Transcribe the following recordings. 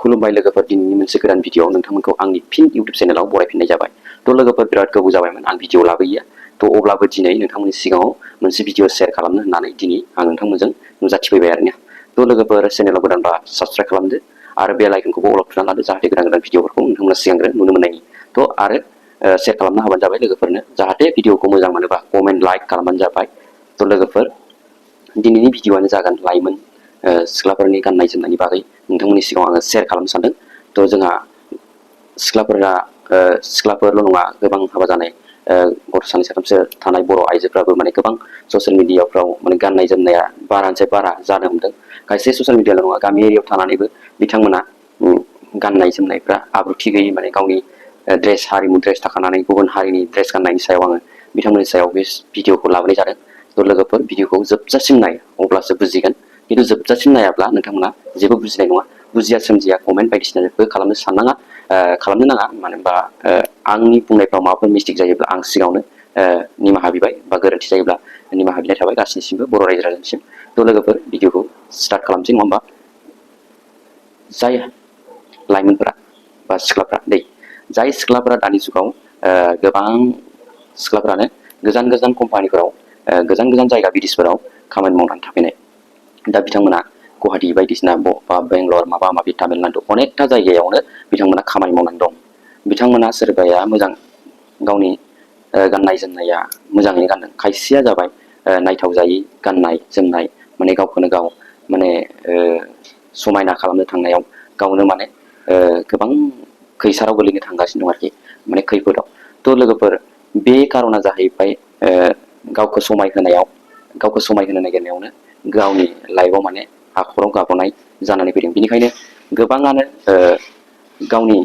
खुलुमबाय लोगोफोर, दिनैनि मोनसे गोदान भिडिअ नोंथांमोनखौ आंनि फिन इउट्युब चेनेलाव बरायफिननाय जाबाय। लोगोफोर बिराद गोबाव जाबायमोन आं भिडिअ लाबोयैया। अब्लाबो दिनै नोंथांमोननि सिगाङाव मोनसे भिडिअ शेयार खालामनो होननानै दिनै आं नोंथांमोनजों नुजाथिफैबाय आरोना। लोगोफोर चेनेलाव गोदानबा साबस्क्राइब खालामदो आरो बेल आइकनखौबो अल थुना लादो, जाहाथे गोदान गोदान भिडिअफोरखौ नोंथांमोना सिगांग्रो नुनो मोननायनि। आरो शेयार खालामनो हाबानो जाबाय लोगोफोरनो, जाहाथे भिडिअखौ मोजां मोनोबा कमेन्ट लाइक खालामबानो जाबाय। लोगोफोर दिनैनि भिडिअआनो जागोन लाइमोन सिख्लाफोरनि गाननाय जोमनायनि बागै नोंथांमोननि सिगाङाव आङो शेयार खालामनो सानदों। जोंहा सिख्लाफोरल' नङा, गोबां हाबा जानाय गथ' सानै साथामसो थानाय बर' आइजोफ्राबो माने गोबां ससियेल मिडियाफ्राव माने गाननाय जोमनाया बारानिफ्राय बारा जानो हमदों। खायसे ससियेल मिडियाल' नङा, गामि एरियायाव थानानैबो बिथांमोना गाननाय जोमनायफ्रा आब्रुथि गैयै, माने गावनि ड्रेस हारिमु ड्रेस थाखानानै गुबुन हारिनि ड्रेस गाननायनि सायाव आङो बिथांमोननि सायाव बे भिडिअखौ लाबोनाय जादों। लोगोफोर भिडिअखौ जोबजासिम नाय, अब्लासो बुजिगोन। खिन्थु जोबजासिम नायाब्ला नोंथांमोना जेबो बुजिनाय नङा। बुजिया सोमजिया कमेन्ट बायदिसिनाबो खालामनो खालामनो नाङा। मानो होनबा आंनि बुंनायफ्राव माबाफोर मिस्टेक जायोब्ला आं सिगाङावनो निमाहा बिबाय, बा गोरोन्थि जायोब्ला निमाहा बिनाय थाबाय गासैनिसिमबो, बर' रायजो राजानिसिम। लोगोफोर भिडिअखौ स्टार्ट खालामसै नङा होमबा। जाय लाइमोनफोरा बा सिख्लाफ्रा जाय सिख्लाफ्रा दानि जुगाव गोबां सिख्लाफ्रानो गोजान गोजान कम्पानिफोराव गोजान गोजान जायगा बिदेशफोराव खामानि मावनानै थाफैनाय। दा बिथांमोना गुवाहाटि बायदिसिना बा बेंगलर माबा माबि तामिलनाडु अनेकथा जायगायावनो बिथांमोना खामानि मावनानै दं। बिथांमोना सोरबाया मोजां गावनि गाननाय जोमनाया मोजाङैनो गानदों, खायसेया जाबाय नायथाव जायै गाननाय जोमनाय, माने गावखौनो गाव माने समायना खालामनो थांनायाव गावनो माने गोबां खैसाराव गोलैनो थांगासिनो दं आरोखि, माने खैफोदाव। लोगोफोर बे कारना जाहैबाय गावखौ समायहोनो नागिरनायावनो गावनि लाइफआव माने हाखराव गाब्र'नाय जानानै फैदों। बेनिखायनो गोबाङानो गावनि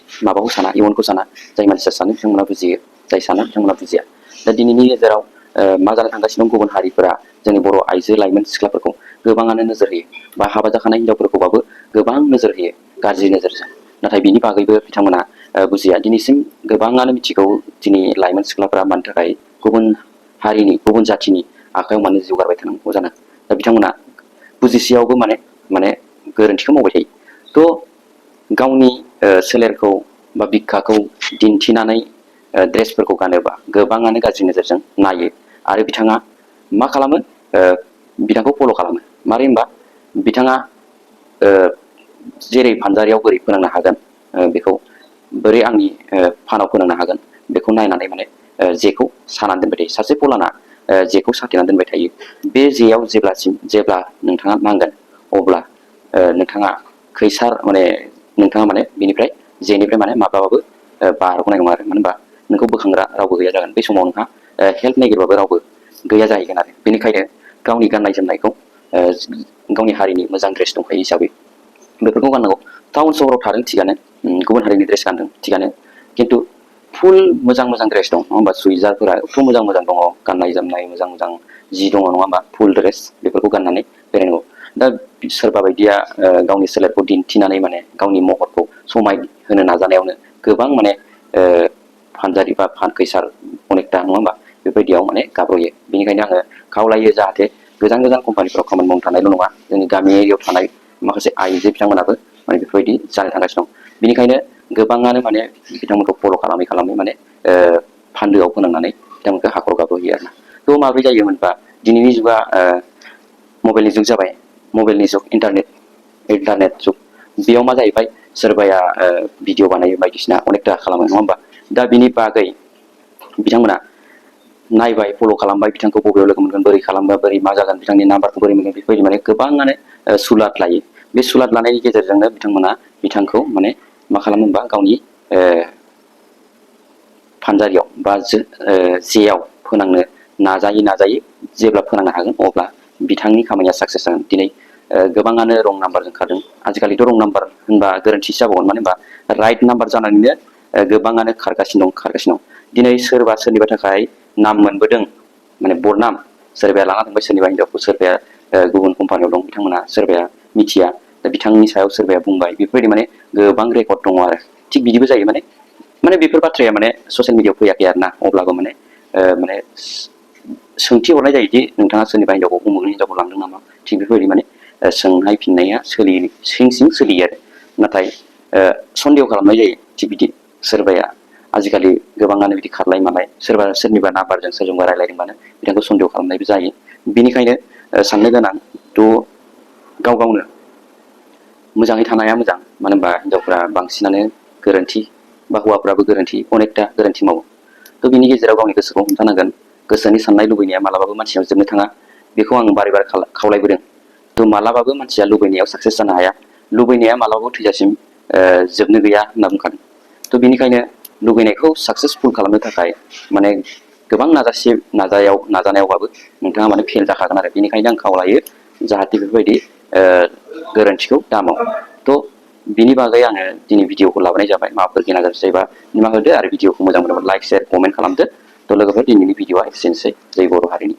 माबाखौ साना, इयुनखौ साना। जाय मानसिया सानो बिथांमोना बुजियो, जाय साना बिथांमोना बुजिया। दा दिनैनि गेजेराव मा जानो थांगासिनो दं, गुबुन हारिफोरा जोंनि बर' आइजो लाइमोन सिख्लाफोरखौ गोबाङानो नोजोर होयो, बा हाबा जाखानाय हिनजावफोरखौबाबो गोबां नोजोर होयो गाज्रि नोजोरजों। नाथाय बिनि बागैबो बिथांमोना बुजिया। दिनैसिम गोबाङानो मिथिगौ दिनै लाइमोन सिख्लाफ्रा मानि थाखाय गुबुन हारिनि गुबुन जाथिनि आखायाव माने जिउ गारबाय थानांगौ जानो। दा बिथांमोना बुजिसेयावबो माने गोरोन्थिखौ मावबाय थायो। गावनि सोलेरखौ बा बिखाखौ दिन्थिनानै ड्रेसफोरखौ गानोबा गोबाङानो गाज्रि नोजोरजों नायो, आरो बिथाङा मा खालामो, बिथांखौ फल' खालामो। मारै होनबा बिथाङा जेरै फानजारियाव बोरै फोनांनो हागोन, बेखौ बोरै आंनि फानाव फोनांनो हागोन, बेखौ नायनानै माने जेखौ सानानै दोनबाय थायो। सासे फलाना जेखौ साथेनानै दोनबाय थायो। बे जेयाव जेब्ला नोंथाङा नांगोन, अब्ला नोंथाङा नोंथाङा माने बेनिफ्राय जेनिफ्राय माने माब्लाबाबो बारग'नाय नङा आरो। मानो होनबा नोंखौ बोखांग्रा रावबो गैया जागोन। बे समाव नोंहा हेल्प नागिरबाबो रावबो गैया जाहैगोन आरो। बेनिखायनो गावनि गाननाय जोमनायखौ गावनि हारिनि मोजां ड्रेस दंखायो हिसाबै बेफोरखौ गाननांगौ। टाउन सहराव थादों थिगानो, गुबुन हारिनि ड्रेस गानदों थिगानो, खिन्थु फुल मोजां मोजां ड्रेस दं नङा होमबा। सुइजारफोराथ' मोजां मोजां दङ, गाननाय जोमनाय मोजां मोजां जि दङ नङा होमबा, फुल ड्रेस, बेफोरखौ गाननानै बेरायनांगौ। दा सोरबा बायदिया गावनि सोलेरखौ दिन्थिनानै माने गावनि महरखौ समायहोनो नाजानायावनो गोबां माने फानजारि बा खैसार अनेकथा नङा होमबा, बेबायदियाव माने गाब्र'यो। बेनिखायनो आङो खावलायो, जाहाथे गोजान गोजान कम्पानिफ्राव खामानि मावनो थानायल' नङा, जोंनि गामि एरियायाव थानाय माखासे आइजो बिथांमोनाबो माने बेफोरबायदि जानो थांगासिनो दं। बेनिखायनो गोबाङानो माने बिथांमोनखौ फल' खालामै माने फान्दोआव फोनांनानै बिथांमोनखौ हाखर गाब्र'होयो आरोना। माब्रै जायो होनबा दिनैनि जुगा मबाइलनि जुग जाबाय, मबाइलनि जुग, इन्टारनेट जुग। बेयाव मा जाहैबाय, सोरबाया भिडिअ बानायो, बायदिसिना अनेकथा खालामो नङा होमबा। दा बिनि बागै बिथांमोना नायबाय, फल' खालामबाय, बिथांखौ बबेयाव लोगो मोनगोन, बोरै खालामबा बोरै मा जागोन, बिथांनि नाम्बारखौ बोरै मोनगोन, बेफोरबायदि माने गोबाङानो सुलाद लायो। बे सुलाद लानायनि गेजेरजोंनो बिथांखौ माने मा खालामो होनबा, गावनि फानजारियाव बा जेयाव फोनांनो नाजायै जेब्ला फोनांनो हागोन, अब्ला बिथांनि खामानिया साक्सेस जागोन। दिनै गोबाङानो रं नाम्बारजों खारदों। आजिखालिथ' रं नाम्बार होनबा गोरोन्थिसो जाबावगोन, मानो होनबा राइट नाम्बार जानानैनो गोबाङानो खारगासिनो दं। दिनै सोरबा सोरनिबा थाखाय नाम मोनबोदों, माने बदनाम, सोरबाया लाना थांबाय सोरनिबा हिनजावखौ, सोरबाया गुबुन कम्पानियाव दं बिथांमोना, सोरबाया मिथिया, दा बिथांनि सायाव सोरबाया बुंबाय, बेफोरबायदि माने गोबां रेकर्ड दङ आरो। थिग बिदिबो जायो, माने बेफोर बाथ्राया माने ससियेल मिडियायाव फैयाखै आरोना, अब्लाबो माने सोंथि हरनाय जायोदि नोंथाङा सोरनिबा हिनजावखौ उमुगनि हिनजावखौ लांदों नामा, थिग बेफोरबायदि माने सोंनाय फिननाया सिं सिं सोलियो आरो नाथाय सन्देह खालामनाय जायो थिग बिदि सोरबाया आजिखालि गोबाङानो बिदि खारलाय मालाय सोरबा सोरनिबा नाम्बारजों सोरजोंबा रायलायदोंबानो बिथांखौ सन्देह खालामनायबो जायो बेनिखायनो साननो गोनां गाव गावनो मोजाङै थानाया मोजां मानो होनबा हिनजावफ्रा बांसिनानो गोरोन्थि बा हौवाफ्राबो गोरोन्थि अनेकथा गोरोन्थि मावो बिनि गेजेराव गावनि गोसोखौ हमथानांगोन गोसोनि साननाय लुबैनाया मालाबाबो मानसिनाव जोबनो थाङा बेखौ आं बारे बारे खावलायबोदों मालाबाबो मानसिया लुबैनायाव साक्सेस जानो हाया लुबैनाया मालाबाबो थैजासिम जोबनो गैया होनना बुंखादों बेनिखायनो लुबैनायखौ साक्सेसफुल खालामनो थाखाय माने गोबां नाजानायावबाबो नोंथाङा माने फेल जाखागोन आरो बेनिखायनो आं खावलायो जाहाथे बेफोरबायदि गोरोन्थिखौ दामाव बिनि बागै आङो दिनै भिडिअखौ लाबोनाय जाबाय माबाफोर गेना गोरोन्थि जायोबा निमाहा होदो आरो भिडिअखौ मोजां मोनोबा लाइक शेयार कमेन्ट खालामदो लोगोफोर दिनैनि भिडिअआ एसेनोसै जै बर' हारिनि